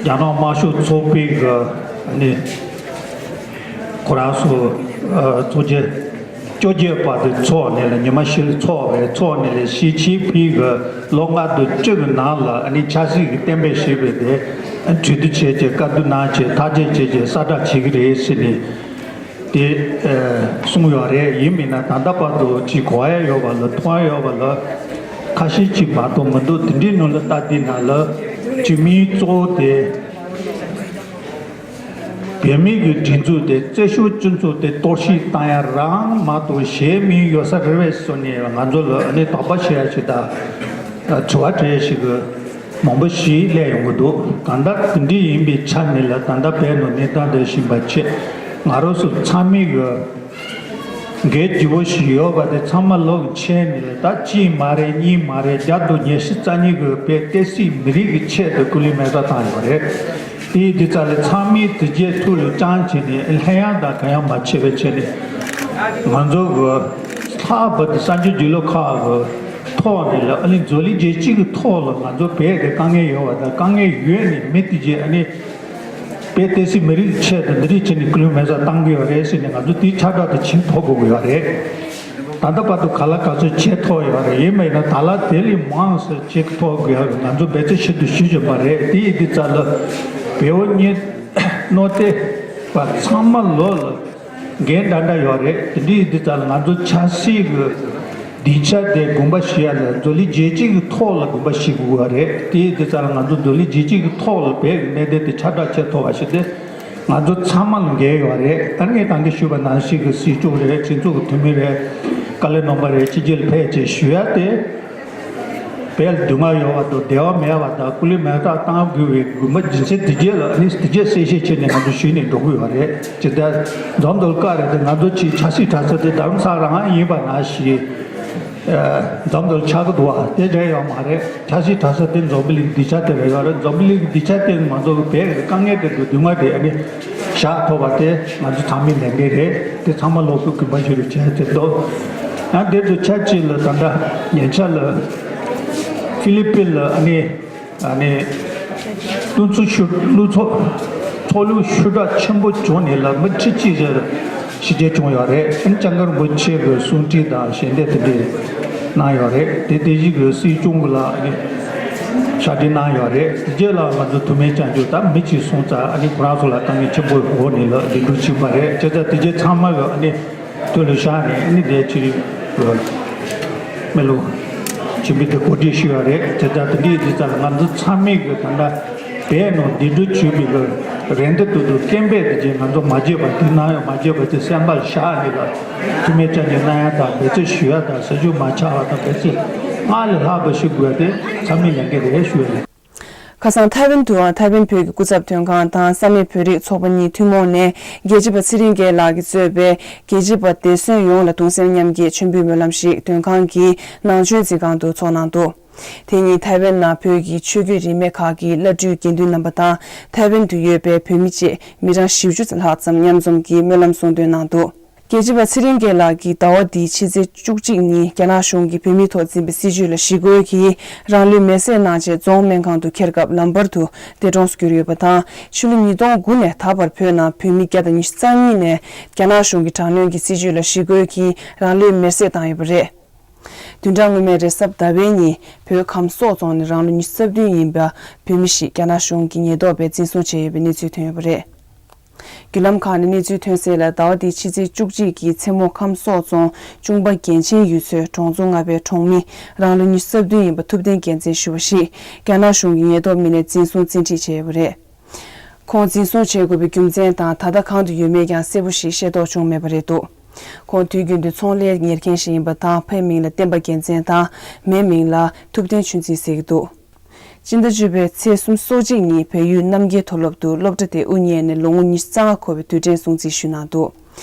རྒྱ་ནག་དམར་ཤོག་ཚོགས་པའི་གི་ཨ་ནི་ཁོ་རང་ཚོ་ ཚོགས་ཆེན་བཅོ་བརྒྱད་པ་དེ་ཚོགས་ནས་ལ་ཉི་མ་བཞི་ལ་ཚོགས་རེད། ཚོགས་ནས་ལ་ཞི་ཅིན་ཕིང་གི་ལོ་ལྔ་དང་བཅུ་གི་ནང་ལ་ཨ་ནི་ཆབ་སྲིད་ཀྱི་གཏན་འབེབས་བྱས་པའི་དེ་གྲོས་བསྡུར་བྱས་རྗེས་བཀའ་བསྡུར་གནང་རྗེས་ཐག་གཅོད་བྱས་རྗེས་གསལ་བསྒྲགས་བྱེད་ཀྱི་རེད་ཟེར་ནས་དེ་གསུངས་ཡོད་རེད། ཡིན་མིན་ན་ད་ལྟ་བར་དུ་ཅིག་གོ་ཡ་ཡོད་པ་ལ་མཐོང་ཡ་ཡོད་པ་ལ་ཁ་ཤས་ཅིག་མ་གཏོགས་མི་འདུག་དེ་འདྲའི་ནང་ལ་ལྟ་དུས་ན་ལ་ཇུས་མིང་གཙོ་བོ་དེ། བོད་མིའི་གི་སྒྲིག་འཛུགས་དེ་བཙན་བྱོལ་སྤྱི་ཚོགས་དེ་གཏོར་བཤིག་བཏང་ཡ་རང་མ་གཏོགས་གཞན་མིང་ཡོད་ས་རེད་པས་ཟེར་ནས་ང་ཚོ་ལ་ཨ་ནི་དོགས་པ་བྱེད་ཡ་ཞིག་དང་། དྲི་བ་དྲི་ཡ་ཞིག་གི་མང་པོ་ཞིག་སླེབས་ཡོང་གི་འདུག་གང་ལྟར་དེ་འདྲ་ཡིན་པའི་ཆ་ནས་ལ་ད་ལྟ་བོད་ནང་གནས་སྟངས་དེ་ཤེས་པ་ཆེད་ང་རང་ཚོ་ཚང་མས་གི་འགན་ལྗིད་པོ་ཞིག་ཡོད་པ་དེ་ཚང་མ་ལོག་ཕྱེ་ནས་ལ་ད་གཅིག་མ་རེད་གཉིས་མ་རེད་བརྒྱ་དང་ཉི་ཤུ་རྩ་གཉིས་གི་བོད་བསྟན་སྲིད་མི་རིགས་ཀྱི་ཆེད་དུ་སྐུ་ལུས་མེ་སྲེག་བཏང་ཡོད་རེད། དེའི་དུས་ཚོད་ལ་ཚང་མས་དེ་རྗེས་ཐུགས་ལ་བཅངས་བྱས་ནས་ལྷན་ཡང་དང་གང་ཡང་མ་བྱས་པའི་ཆེད་ནས་ང་ཚོ་གི་ལྷག་པར་དུ་གསར་འགྱུར་བརྒྱུད་ལམ་ཁག་གི་ཐོག་ནས་ལ་ཨ་ནི་འཛམ་གླིང་རྒྱལ་སྤྱི་གི་ཐོག་ལ་ང་ཚོ་བོད་དེ་དཀའ་ངལ་ཡོད་པ་དང་དཀའ་ངལ་ཡོད་ནས་མི་དེ་རྗེས་ཨ་ནི། བོད་བསྟན་སྲིད་མི་རིགས་ཆེད་དུ་འདི་རིགས་བྱས་ནས་སྐུ་ལུས་མེ་སྲེག་བཏང་གི་ཡོད་རེད་ཟེར་ནས་ང་ཚོ་དེའི་ཁྱབ་བསྒྲགས་དེ་བྱེད་ཐུབ་དགོས་ཀྱི་ཡོད་རེད། ད་ལྟ་བར་དུ་ག་ལ་ག་ཚོད་བྱེད་ཐུབ་ཡོད་རེད། ཡིན་མིན་ན་ད་ལ་དེ་ལས་མང་སེ་བྱེད་ཐུབ་ཀྱི་ཡོད་རེད། ང་ཚོ་འབད་བརྩོན་ཞིབ་ཏུ་ཞུ་བཞིན་པ་རེད། དེ་ཡིན་དུས་ཙམ་ལ་བོད་པ་གཉིས་མནོ་བསྡད་པ་ཚང་མ་ལོ་ལ་འགན་འདྲ་འདྲ་ཡོད་རེད། དེ་འདྲ་ཡིན་དུས་ཙམ་ལ་ང་ཚོ་ཆབ་སྲིད་ཀྱི་སྡིངས་ཆ་དེ་དགོངས་པ་ཞུ་ཡ་ལ་འཛམ་གླིང་རྒྱལ་སྤྱི་གི་ཐོག་ལ་དགོངས་པ་ཞུ་དགོས་པ་རེད། དེ་ཡིན་དུས་ཙམ་ལ་ང་ཚོ་འཛམ་གླིང་རྒྱལ་སྤྱི་གི་ཐོག་ལ་བོད་ཀྱི་གནད་དོན་དེ་ཁྱབ་བསྒྲགས་བྱེད་ཐུབ་པ་ཞིག་དེ་ང་ཚོ་ཚང་མ་ལ་འགན་ཡོད་རེད། ད་ངས་ད་གིན་ཞུས་པ་ནང་བཞིན་གྱི་སྲིད་སྐྱོང་རེད། སྤྱི་ཚོགས་ཀྱི་འཐུས་མི་རེད། དཀའ་ལས་གནང་པ་རེད། ཕྱི་རྒྱལ་ཕེབས་བྱས་ཞུ་ཡ་དེ་བོད་ལ་སྡུག་བསྔལ་ཡོད་པ་དང་བདེ་བ་མེད་པ་དང་སྐུ་ལུས་མེ་སྲེག་བཏང་དགོས་པའི་དགོངས་པ་རྒྱུ་མཚན་དེ་རྗེས་ལ་ནི་དེ་རྗེས་གསལ་བཤད་བྱས་ནས་ང་ཚོ་ཞུས་ནས་འགྲོ་གི་ཡོད་རེད། ཇི་ལྟར་འཛོམས་འདུག་སྐབས་རེད་དེ་ང་ཚོ་ཕྱིའི་ཆབ་སྲིད་གྲྭ་ས་དེ་རྡ་རམ་ས་ལ་རང་ཡིན་པ་ནང་བཞིན། འཛོམས་འདུ་ཆགས་ཀྱི་འདུག་བ། དེ་འདྲ་ཡོད་མ་རེད། ཆབ་སྲིད་གྲྭ་ས་དེ་འཛམ་བུ་གླིང་གི་སྡིངས་ཆ་དེ་ལ་ཡོད་རེད། འཛམ་བུ་གླིང་གི་སྡིངས་ཆ་དེ་ང་ཚོ་གི་བོད་ཀྱི་དཀའ་ངལ་དེ་དང་སྡུག་བསྔལ་དེ་ཨ་ནི་བཞག་ཐུབ་པ་དེ་ང་ཚོ་ཚང་མའི་ལས་འགན་རེད། དེ་ཚང་མ་ལོག་སུ་གུས་པ་ཞུ་རེ་བྱས་ཏེ་འདུག་ཡང་དེ་དང་ཆབས་ཅིག་ལ་ད་ལྟ་ཉེ་ཆར་ལ་ཧྥི་ལི་པིན་ལ་ཨ་ནི། ཨ་ནི། བློན་ཚོགས་ཤུ་བློན་ཚོགས་ཚོགས་ལུགས་ཤུགས་དྲག་ཆེན་པོ་བྱུང་ནས་ལ་མི་ཁྲི་གཅིག་ཙམ་ཞི་རྒྱས་བྱུང་ཡོད་རེད། ཨ་ནི་སྐྱབས་མགོན་རིན་པོ་ཆེ་གི་གསུང་འཕྲིན་དང་ཞལ་འདེབས་དེ་འདྲས་གནང་ཡོད་རེད། དེ་དེ་བཞིན་གྱི་སྲིད་སྐྱོང་གི་ལ་ཨ་ནི་ཕྱག་བྲིས་གནང་ཡོད་རེད། དེ་རྗེས་ལ་ང་ཚོ་ཐུགས་སྨོན་སྐྱབས་འཇུག་དང་མི་གཅིག་སོང་ཙང་ཨ་ནི་ཁོ་རང་ཚོ་ལ་དཀའ་ངལ་ཆེན་པོ་འོག་ནས་ལ་ལས་འགུལ་ཕྱིན་པ་རེད། བྱས་ཙང་དེ་རྗེས་ཚང་མ་གི་ཨ་ནི། དུས་ལ་བཞག་ནས་ནི་དེ་ཕྱི་རིགས་མི་ལུགས་ཆེན་པོའི་དེ་གོ་སྒྲིག་ཞུས་པ་རེད། དེ་ལྟར་དེ་འདྲའི་དུས་ཚོད་ལ་ང་ཚོ་ཚང་མས་གི་ད་ལྟ་བོད་ནང་འདི་འགྲོ་བྱུང་བའི་གི་རེ་འདུན་དུ་དུ་སྐད་འབོད་དེ་རྗེས་ང་ཚོ་མ་བརྗེད་པ་དེ་ནང་ཡང་མ་བརྗེད་པ་དེ་སེམས་པར་བཞག་ནས་ལ་ཐུགས་སྨོན་སྐྱབས་འཇུག་གནང་ཡ་དང་འབད་བརྩོན་ཞུ་ཡ་དང་ཟས་བཅུད་མ་ཆག་པ་དང་འབད་བརྩོན་སྔར་ལས་ལྷག་པ་ཞུ་དགོས་ཡ་དེ་ཚང་མའི་ལས་འགན་རེད་ཞུ་ཡ་རེད། ཁ་སང་ཐའེ་ཝན་དུའང་ཐའེ་ཝན་བོད་ཀྱི་སྐུ་ཚབ་དོན་ཁང་དང་ས་གནས་བོད་རིགས་ཚོགས་པ་གཉིས་ཐུན་མོང་ནས་རྒྱལ་གཅེས་པ་ཚེ་རིང་རྒྱལ་ལགས་ཀྱིས་གཙོས་པའི་རྒྱལ་གཅེས་པ་འདས་གསོན་ཡོངས་ལ་གདུང་སེམས་མཉམ་སྐྱེད་མཆོད་འབུལ་སྨོན་ལམ་ཞིག་དོན་ཁང་གི་ནང་ཆོས་འཛིན་ཁང་དུ་ཚོགས་གནང་འདུག་དེ་ཉིན་ཐའེ་ཝན་ནང་བོད་ཀྱི་ཆོས་བརྒྱུད་རིས་མེད་ཁག་གི་བླ་སྤྲུལ་དགེ་འདུན་རྣམ་པ་དང་ཐའེ་ཝན་དུ་ཡོད་པའི་བོད་མི་བཅས་མི་གྲངས་བཞི་བཅུ་ལྷག་ཙམ་མཉམ་འཛོམས་ཀྱིས་སྨོན་ལམ་གསུང་འདོན་གནང་འདུག་རྒྱལ་གཅེས་པ་ཚེ་རིང་རྒྱལ་ལགས་ཀྱིས་ཟླ་བ་འདིའི་ཕྱི་ཚེས་བཅུ་གཅིག་ཉིན་རྒྱ་ནག་གཞུང་གིས་བོད་མིའི་ཐོག་འཛིན་པའི་སྲིད་བྱུས་ལ་ཞི་རྒོལ་གྱིས་རང་ལུས་མེར་སྲེག་གནང་རྗེས་རྫོང་སྨན་ཁང་དུ་འཁྱེར་སྐབས་ལམ་བར་དུ་འདས་གྲོངས་སུ་གྱུར་ཡོད་པ་དང་ཕྱི་ལོ་ཉིས་སྟོང་དགུ་ནས་ད་བར་བོད་ནང་བོད་མི་བརྒྱ་དང་ཉི་ཤུ་རྩ་གཉིས་ནས་རྒྱ་ནག་གཞུང་གི་དྲག་གནོན་གྱི་སྲིད་བྱུས་ལ་ཞི་རྒོལ་གྱིས་རང་ལུས་མེར་སྲེག་བཏང་ཡོད་པ་རེད། བདུན་ཕྲག་སྔོན་མའི་རེས་གཟའ་ཟླ་བའི་ཉིན་བོད་ཁམས་སོག་རྫོང་ནས་རང་ལོ་ཉི་ཤུ་རྩ་བདུན་ཡིན་པ་བོད་མི་ཞིག་རྒྱ་ནག་གཞུང་གི་ཉེན་རྟོག་པས་འཛིན་བཟུང་བྱས་ཡོད་པའི་གནས་ཚུལ་ཐོན་ཡོད་པ་རེད། བརྒྱུད་ལམ་ཁག་ནས་གནས་ཚུལ་ཐོན་གསལ་ལ་ཟླ་བ་འདིའི་ཕྱི་ཚེས་བཅུ་གཅིག་གི་མཚན་མོ་ཁམས་སོག་རྫོང་ཅུང་པ་རྒན་ཆེན་ཡུལ་ཚོའི་གྲོང་ཚོ་ལྔ་པའི་གྲོང་མི་རང་ལོ་ཉི་ཤུ་རྩ་བདུན་ཡིན་པ་ཐུབ་བསྟན་རྒྱལ་མཚན་ཞུ་བ་ཞིག་རྒྱ་ནག་གཞུང་གི་ཉེན་རྟོག་མི་སྣས་འཛིན་བཟུང་བཙན་ཁྲིད་བྱས་ཡོད་པ་རེད། ཁོང་འཛིན་བཟུང་བྱེད་དགོས་པའི་རྒྱུ་མཚན་དང་ད་ལྟ་གང་དུ་ཡོད་མེད་ཀྱང་གསལ་པོ་ཞིག་ཤེས་རྟོགས་བྱུང་མེད་པ་རེད་འདུག་ཁོང་དུས་རྒྱུན་དུ་ཚོང་ལས་གཉེར་མཁན་ཞིག་ཡིན་པ་དང་ཕའི་མིང་ལ་བསྟན་པ་རྒྱལ་མཚན་དང་མའི་མིང་ལ་ཐུབ་བསྟན་ཆོས་འཛིན་ཟེར་གྱི་འདུག་སྤྱི་ཟླ་བཅུ་པའི་ཚེས་སོ་གཅིག་ཉིན་བལ་ཡུལ་རྣམ་རྒྱལ་མཐོ་སློབ་ཏུ་སློབ་གྲྭ་དེ་དབུ་བརྙེས་ནས་ལོ་ངོ་ཉི་ཤུ་རྩ་ལྔ་འཁོར་བའི་དུས་དྲན་སྲུང་བརྩི་ཞུས་གནང་འདུག་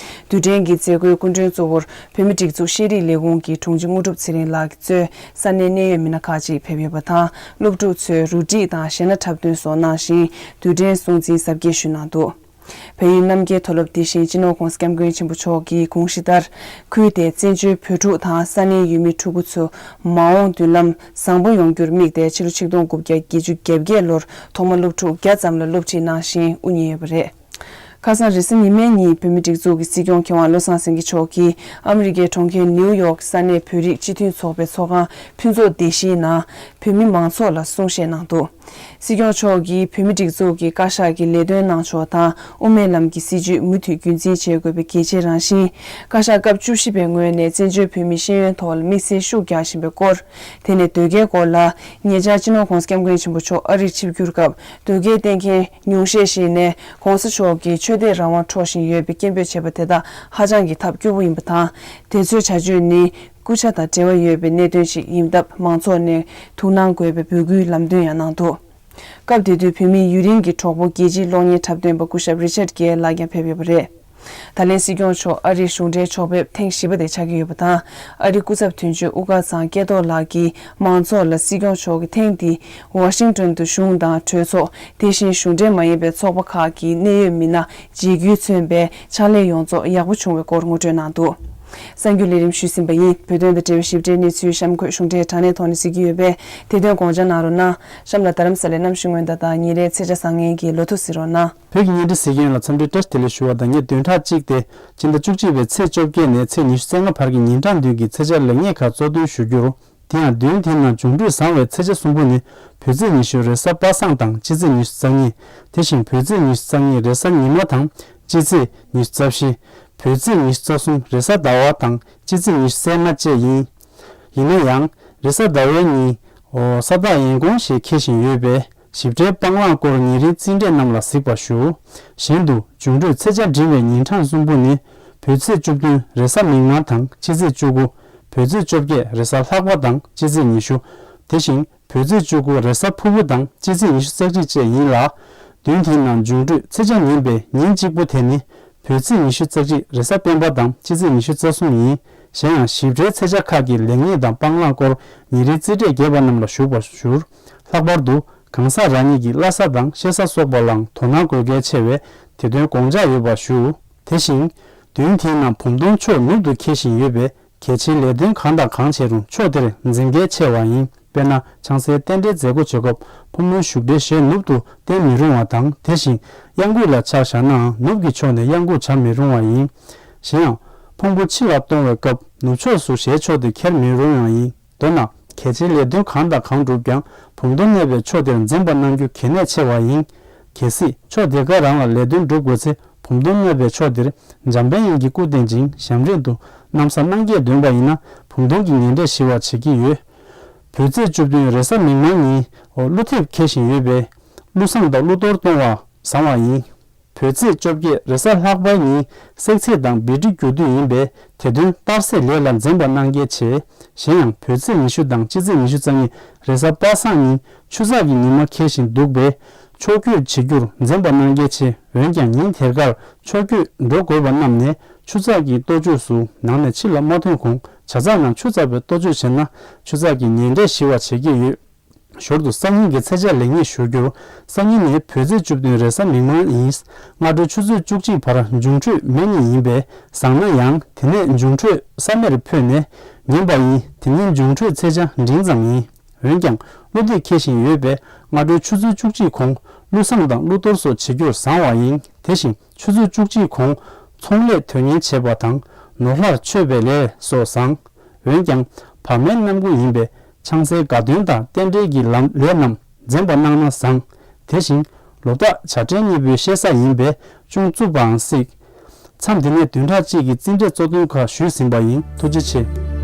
དུས་དྲན་གྱི་མཛད་སྒོའི་སྐུ་མགྲོན་གཙོ་བོར་བོད་མིའི་སྒྲིག་འཛུགས་ཤེས་རིག་ལས་ཁུངས་ཀྱི་དྲུང་ཆེ་དངོས་གྲུབ་ཚེ་རིང་ལགས་ཀྱིས་གཙོས་ས་གནས་གནད་ཡོད་མི་སྣ་ཁག་ཅིག་ཕེབས་ཡོད་པ་དང་སློབ་ཕྲུག་ཚོས་རུ་སྒྲིག་དང་གཞས་སྣ་འཁྲབ་སྟོན་སོགས་གནང་ཞིང་དུས་དྲན་སྲུང་བརྩིའི་གཟབ་རྒྱས་ཞུས་གནང་འདུག་བལ་ཡུལ་རྣམ་རྒྱལ་མཐོ་སློབ་དེ་བཞིན་སྤྱི་ནོར་༧གོང་ས་༧སྐྱབས་མགོན་ཆེན་པོ་མཆོག་གི་དགོངས་གཞི་ལྟར། ཁུལ་དེའི་བཙན་བྱོལ་བོད་ཕྲུག་དང་ས་གནས་ཡུལ་མི་ཕྲུ་གུ་ཚོ་མ་འོངས་མདུན་ལམ་བཟང་པོ་ཡོང་རྒྱུར་དམིགས་ཏེ་ཕྱི་ལོ་ཆིག་སྟོང་དགུ་བརྒྱ་བརྒྱད་ཅུ་གྱ་བརྒྱད་ལོར་ཐོག་མ་སློབ་ཕྲུག་བརྒྱ་ཙམ་ལ་སློབ་ཁྲིད་གནང་ཞིང་དབུ་བརྙེས་ཡོད་པ་རེད། ཁ་སང་རེས་གཟའ་ཉི་མའི་ཉིན་བོད་མིའི་སྒྲིག་འཛུགས་ཀྱི་སྲིད་སྐྱོང་མཁས་དབང་བློ་བཟང་སེང་གེ་མཆོག་གིས་ཨ་མི་རི་ཀའི་གྲོང་ཁྱེར་ནིའུ་ཡོག་ས་གནས་བོད་རིགས་སྤྱི་མཐུན་ཚོགས་པའི་ཚོགས་ཁང་ཕུན་ཚོགས་སྡེ་བཞིའི་ནང་བོད་མི་མང་ཚོགས་ལ་གསུང་བཤད་གནང་འདུག། སྲིད་སྐྱོང་མཆོག་གིས་བོད་མིའི་སྒྲིག་འཛུགས་ཀྱི་བཀའ་ཤག་གི་ལས་དོན་གནང་ཕྱོགས་དང་དབུ་མའི་ལམ་གྱི་སྲིད་བྱུས་མུ་མཐུད་རྒྱུན་འཛིན་བྱེད་དགོས་པའི་གལ་ཆེ་རང་བཞིན། བཀའ་ཤག་སྐབས་བཅུ་བཞི་པའི་ངོས་ནས་བཙན་བྱོལ་བོད་མིའི་ཤེས་ཡོན་ཐོག་ལ་དམིགས་བསལ་ཤུགས་རྒྱག་བཞིན་པའི་སྐོར། དེ་ནས་ཟློས་སྐྱེལ་སྐོར་ལ། ཉེ་ཆར་སྤྱི་ནོར་༸གོང་ས་༸སྐྱབས་མགོན་ཆེན་པོ་མཆོག་ཨ་རིར་ཆིབས་བསྒྱུར་སྐབས་ཟློས་སྐྱེལ་གཏན་འཁེལ་ཉུང་ཤས་ཤིག་ནས་༸གོང་ས་མཆོག་གིས་ཆོས་དད་རང་དབང་འཕྲོག་བཞིན་ཡོད་པའི་སྐད་འབོད་བྱས་པ་དེ་དག་ཧ་ཅང་གི་ཐབས་སྐྱོ་པོ་ཡིན་པ་དང་། དེ་ཚོའི་བྱ་སྤྱོད་ནི་སྐུ་ཕྱྭ་དང་འབྲེལ་བ་ཡོད་པའི་གནད་དོན་ཞིག་ཡིན་སྟབས། མང་ཚོགས་ནས་ཐུགས་སྣང་དགོས་པའི་འབོད་སྐུལ་ལམ་སྟོན་ཡང་གནང་འདུག། སྐབས་དེ་དུས་བོད་མིའི་ཡུན་རིང་གི་གྲོགས་པོ་རྒྱལ་སྤྱིའི་གློག་བརྙན་འཁྲབ་སྟོན་པ་སྐུ་ཞབས་རི་ཆར་གྷེལ་ལགས་ཀྱང་ཕེབས་ཡོད་པ་རེད། ད་ལན་སྲིད་སྐྱོང་མཆོག་ཨ་རིའི་གཞུང་འབྲེལ་ཕྱོགས་ཕེབས་ཐེངས་བཞི་པ་དེ་ཆགས་ཀྱི་ཡོད་པ་དང་། ཨ་རིའི་སྐུ་ཚབ་དོན་གཅོད་དབུ་དཀར་ཚང་སྐལ་རྡོར་ལགས་ཀྱིས་མང་ཚོགས་ལ་སྲིད་སྐྱོང་མཆོག་གིས་ཐེངས་འདིའི་ཝ་ཤིང་ཏོན་དུ་གཞུང་དང་གྲོས་ཚོགས། དེ་བཞིན་གཞུང་འབྲེལ་མ་ཡིན་པའི་ཚོགས་པ་ཁག་གི་གནད་ཡོད་མི་སྣ་བརྗེ་སྐུལ་མཚོན་པའི་ཕྱག་ལས་ཡོངས་རྫོགས་ཡག་པོ་བྱུང་བའི་སྐོར་ངོ་སྤྲོད་གནང་འདུག། གསར་འགྱུར་ལས་རིམ་ཞུས་ཟིན་པ་ཡིན། བོད་དོན་དང་འབྲེལ་བའི་ཞིབ་ཕྲའི་གནས་ཚུལ་གཤམ་འཁོད་གཞུང་འབྲེལ་དྲ་གནས་ཐོག་ནས་གཟིགས་ཀྱི་ཡོད་པས། དེ་དོན་དགོངས་འཇགས་གནང་རོགས་གནང་། གཤམ་ལ་རྡ་རམ་ས་ལའི་གནམ་གཤིས་སྔོན་བརྡ་དང་ཉིན་རེའི་ཚེས་ཆ་བཟང་ངན་གྱི་ལོ་ཐོ་གཟིགས་རོགས་གནང་། བོད་ཀྱི་བརྙན་འཕྲིན་གཟིགས་མཁན་ལ་འཚམས་འདྲི་བཀྲ་ཤིས་བདེ་ལེགས་ཞུ་བ་དང་། ངས་བདུན་ཕྲག་གཅིག་སྟེ། སྤྱི་ཟླ་བཅུ་གཅིག་པའི་ཚེས་བཅོ་བརྒྱད་ནས་ཚེས་ཉི་ཤུ་རྩ་ལྔ་བར་གྱི་ཉིན་གྲངས་བདུན་གྱི་ཚེས་ཆ་ལེགས་ཉེས་ཁག་གཙོ་འདོན་ཞུ་རྒྱུར། དེ་ཡང་བདུན་དེའི་ནང་འབྱུང་འཕྲོད་བཟང་བའི་ཚེས་ཆ་གསུམ་པོ་ནི། བོད་ཚེས་ཉི་ཤུ་རེས་གཟའ་པ་སངས་དང་སྤྱི་ཚེས་ཉི་ཤུ་རྩ་གཉིས། དེ་བཞིན་བོད་ཚེས་ཉི་ཤུ་རྩ་གཉིས་རེས་གཟའ་ཉི་མ་དང་སྤྱི་ཚེས་ཉི་ཤུ་རྩ་བཞི། བོད་ཚེས་ཉི་ཤུ་རྩ་གསུམ་རེས་གཟའ་ཟླ་བ་དང་སྤྱི་ཚེས་ཉི་ཤུ་རྩ་ལྔ་བཅས་ཡིན། ཡིན་ན་ཡང་། རེས་གཟའ་ཟླ་བའི་ཉིན། ས་བདག་ཡན་གོང་ཞེས་འཁེལ་བཞིན་ཡོད་པས། ཞིབ་ཕྲའི་སྤང་བླང་སྐོར་ཉིན་རེའི་རྩིས་འབྲས་རྣམས་ལ་གཟིགས་པར་ཞུ། གཞན་དུ་འབྱུང་འཕྲོད་ཚེས་ཆ་འབྲིང་བའི་ཉིན་གྲངས་གསུམ་པོ་ནི། བོད་ཚེས་བཅུ་བདུན་རེས་གཟའ་མིག་དམར་དང་སྤྱི་ཚེས་བཅུ་དགུ། བོད་ཚེས་བཅོ་བརྒྱད་རེས་གཟའ་ལྷག་པ་དང་སྤྱི་ཚེས་ཉི་ཤུ། དེ་བཞིན་བོད་ཚེས་བཅུ་དགུ་རེས་གཟའ་ཕུར་བུ་དང་སྤྱི་ཚེས་ཉི་ཤུ་རྩ་གཅིག་བཅས་ཡིན་ལ། བདུན་དེའི་ནང་འབྱུང་འཕྲོད་ཚེས་ཆ་ངན་པའི་ཉིན་གཅིག་པོ་དེ་ནི། བོད་ཚེས་ཉི་ཤུ་རྩ་གཅིག་རེས་གཟའ་སྤེན་པ་དང་སྤྱི་ཚེས་ཉི་ཤུ་རྩ་གསུམ་ཡིན། གཞན་ཡང་ཞིབ་ཕྲའི་ཚེས་ཆ་ཁག་གི་ལེགས་ཉེས་དང་སྤང་བླང་སྐོར་ཉིན་རེའི་རྩིས་འབྲས་རྒྱས་པ་རྣམས་ལ་ཞུགས་པར་ཞུ། ལྷག་པར་དུ་གང་ཟག་རང་ཉིད་ཀྱི་བླ་གཟའ་དང་གཤེད་གཟའ་སོགས་པ་ལའང་དོ་སྣང་དགོས་གལ་ཆེ་བས། དེ་དོན་དགོངས་འཇགས་ཡོད་པར་ཞུ། དེ་བཞིན། བདུན་དེའི་ནང་བུམ་སྟོང་ཕྱོགས་ནུབ་ཏུ་འཁེལ་བཞིན་ཡོད་པས། གལ་ཆེའི་ལས་དོན་གང་དང་གང་བྱེད་རུང་ཕྱོགས་དེར་འཛིན་གལ་ཆེ་བ་ཡིན། དཔེར་ན། ཆང་སའི་རྟེན་འབྲེལ་མཛད་སྒོ་བྱེད་སྐབས་ཕོ་མོའི་བཞུགས་གྲལ་ཞེས་ནུབ་ཏུ་བསྟན་མི་རུང་བ་དང་། དེ་བཞིན་གཡང་འགུགས་ལ་ཆ་བཞག་ནའང་ནུབ་ཀྱི་ཕྱོགས་ནས་གཡང་འགུགས་བྱ་མི་རུང་བ་ཡིན། གཞན་ཡང་། ཕུང་པོ་ཕྱི་ལ་གཏོང་བའི་སྐབས་ནུབ་ཕྱོགས་སུ་ཞལ་ཕྱོགས་ཏེ་འཁྱེར་མི་རུང་བ་ཡིན། མདོར་ན། གལ་ཆེའི་ལས་དོན་གང་དང་གང་བསྒྲུབ་ཀྱང་བུམ་སྟོང་གནས་པའི་ཕྱོགས་དེར་འཛེམ་པ་གནང་རྒྱུ་གལ་གནད་ཆེ་བ་ཡིན། གལ་སྲིད་ཕྱོགས་དེ་ག་རང་ལ་ལས་དོན་སྒྲུབ་དགོས་ཚེ། བུམ་སྟོང་གནས་པའི་ཕྱོགས་དེར་འཇམ་དཔལ་དབྱངས་ཀྱི་སྐུ་བསྟན་ཅིང་ཞབས་འདྲེན་དུ་ན་བཟའ་གནང་སྐྱེས་འདོན་པ་ཡིན་ན་བུམ་སྟོང་གི་ངན་འབྲས་ཞི་བར་བྱེད་ཀྱི་ཡོད། བོད་ཚེས་བཅུ་བདུན་རེས་གཟའ་མིག་དམར་ཉིན་ཀླུ་ཐེབས་འཁེལ་བཞིན་ཡོད་པས། ཀླུ་བསངས་དང་ཀླུ་གཏོར་གཏོང་བ་བཟང་བ་ཡིན། བོད་ཚེས་བཅོ་བརྒྱད་རེས་གཟའ་ལྷག་པའི་ཉིན་བསྲེག་ཚེས་དང་བཻ་ཌཱུརྻ་རྒྱུ་དུས་ཡིན་པས། དེ་དོན་གཏར་སྲེག་ལས་ལ་འཛེམ་པ་གནང་གལ་ཆེ། གཞན་ཡང་བོད་ཚེས་ཉི་ཤུ་དང་སྤྱི་ཚེས་ཉི་ཤུ་རྩ་གཉིས་རེས་གཟའ་པ་སངས་ཉིན་ཆུ་ཚགས་ཀྱི་ཉི་མ་འཁེལ་བཞིན་འདུག་པས། ཕྱོགས་བསྐྱོད་བྱེད་རྒྱུར་འཛེམ་པ་གནང་གལ་ཆེ། འོན་ཀྱང་ཉིན་དེར་ཁར་ཕྱོགས་བསྐྱོད་འགྲོ་དགོས་པ་རྣམས་ནས་ཆུ་ཚགས་ཀྱི་ལྟོ་ཆས་སུ་ནང་ནས་ཕྱི་ལ་མ་ཐོན་གོང་ཇ་ཚགས་ནང་ཆུ་བཙགས་པའི་ལྟོ་ཆས་བྱས་ན་ཆུ་ཚགས་ཀྱི་ངན་འབྲས་ཞི་བ་བྱེད་ཀྱི་ཡོད། ཞོར་དུ་སང་ཉིན་གྱི་ཚེས་ཆ་ལེགས་ཉེས་ཞུ་རྒྱུར། སང་ཉིན་ནི་བོད་ཚེས་བཅུ་བདུན་རེས་གཟའ་མིག་དམར་ཡིན། སྔ་དྲོའི་ཆུ་ཚོད་བཅུ་གཅིག་བར་འབྱུང་འཕྲོད་མེ་ཉིན་ཡིན་པས་བཟང་ན་ཡང་དེ་ནས་འབྱུང་འཕྲོད་ས་མེར་འཕོས་ནས་ཉིན་པ་ཡིན། དེ་ཉིན་འབྱུང་འཕྲོད་ཚེས་ཆ་འབྲིང་ཙམ་ཡིན། འོན་ཀྱང་ཀླུ་ཐེབས་འཁེལ་བཞིན་ཡོད་པས་སྔ་དྲོའི་ཆུ་ཚོད་བཅུ་གཅིག་གོང་ཀླུ་བསངས་དང་ཀླུ་གཏོར་སོགས་བྱེད་རྒྱུར་བཟང་བ་ཡིན། དེ་བཞིན་ཆུ་ཚོད་བཅུ་གཅིག་གོང་ཚོང་ལས་དོན་གཉེར་བྱེད་པ་དང་ནོར་ལྷར་མཆོད་པའི་ལས་སོགས་བཟང་། འོན་ཀྱང་བར་མའི་གནམ་སྒོ་ཡིན་པས་ཆང་སའི་དགའ་སྟོན་དང་རྟེན་འབྲེལ་གྱི་ལམ་ལས་རྣམས་འཛེམ་པ་གནང་ན་བཟང་། དེ་བཞིན་ལོ་རྟགས་བྱ་སྤྲེལ་གཉིས་པོའི་གཤེད་གཟའ་ཡིན་པས་ཅུང་རྩུབ་པའང་སྲིད། མཚམས་འདི་ནས་བདུན་ཕྲག་གཅིག་གི་རྩིས་འབྲས་གཙོ་དོན་ཁག་ཞུས་ཟིན་པ་ཡིན། ཐུགས་རྗེ་ཆེ།